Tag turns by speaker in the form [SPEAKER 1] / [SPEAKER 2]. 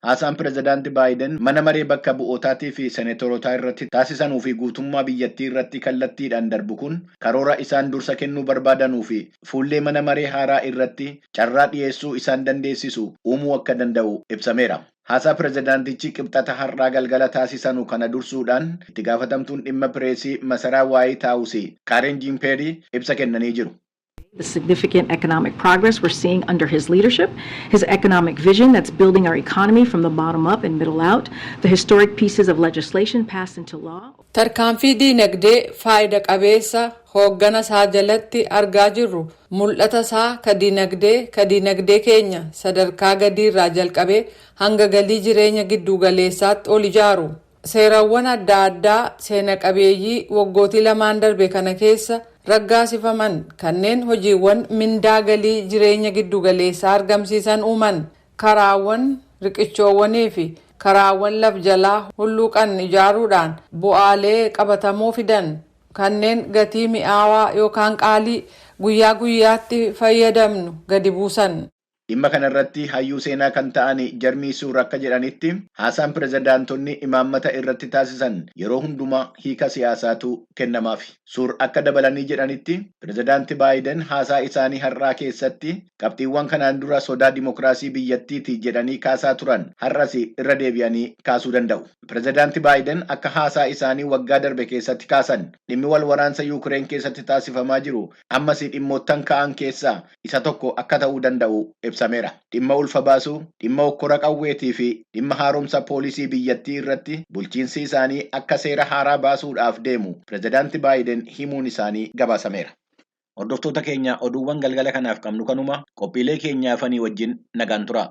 [SPEAKER 1] Haasaan Pireezidaantii Baayiden mana maree bakka bu'ootaatii fi seneetorotaa irratti taasisanuu fi guutummaa biyyattii irratti kallattiidhaan darbu kun karoora isaan dursa kennuu barbaadanuu fi fuullee mana maree haaraa irratti carraa dhiyeessuu isaan dandeessisu uumuu akka danda'u ibsameera. Haasaa pireezidaantichi Qibxata har'aa galgala taasisanu kana dursuudhaan itti gaafatamtuun dhimma pireesii masaraa Waayit Haawusii Kaaren Jiimpeerii ibsa kennanii jiru.
[SPEAKER 2] The significant economic progress we're seeing under his leadership, his economic vision that's building our economy from the bottom up and middle out, the historic pieces of legislation passed into law.
[SPEAKER 3] Tarkaanfii diinagdee faayida qabeessa hooggana isaa jalatti argaa jirru, mul'ata isaa ka diinagdee keenya sadarkaa gadiirraa jalqabee hanga galii jireenya giddu galeessaatti ol ijaaru. Seerawwan adda addaa seena qabeeyyii waggootii 2n darbe kana keessa raggaasifaman, kanneen hojiiwwan mindaa galii jireenya giddu galeessaa argamsiisan uuman, karaawwan, riqichoowwanii fi karaawwan laf jalaa hulluuqan ijaaruudhaan bu'aalee qabatamoo fidan, kanneen gatii mi'aawaa yookaan qaalii guyyaa guyyaatti fayyadamnu gadi buusan.
[SPEAKER 1] Dhimma kanarratti hayyuu seenaa kan ta'an Jarmii Suur akka jedhanitti, haasaan pireezidaantonni imaammata irratti taasisan yeroo hundumaa hiika siyaasaatu kennamaaf. Suur akka dabalanii jedhanitti, pireezidaanti Baayiden haasaa isaanii har'aa keessatti qabxiiwwan kanaan dura sodaa dimokiraasii biyyattiiti jedhanii kaasaa turan har'as irra deebi'anii kaasuu danda'u. Pireezidaanti Baayiden akka haasaa isaanii waggaa darbe keessatti kaasan, dhimmi wal waraansa Yuukireen keessatti taasifamaa jiru ammas dhimmoottan ka'an keessaa isa tokko akka ta'uu danda'u ibsameera. Dhimma ulfa baasuu, dhimma hokkora qawweetii fi dhimma haaromsa poolisii biyyattii irratti bulchiinsi isaanii akka seera haaraa baasuudhaaf deemu pireezidaanti Baayiden himuun isaanii gabaasameera. Hordoftoota keenya, oduuwwan galgala kanaaf qabnu kanuma. Qophiilee keenyaafanii wajjin nagaan tura.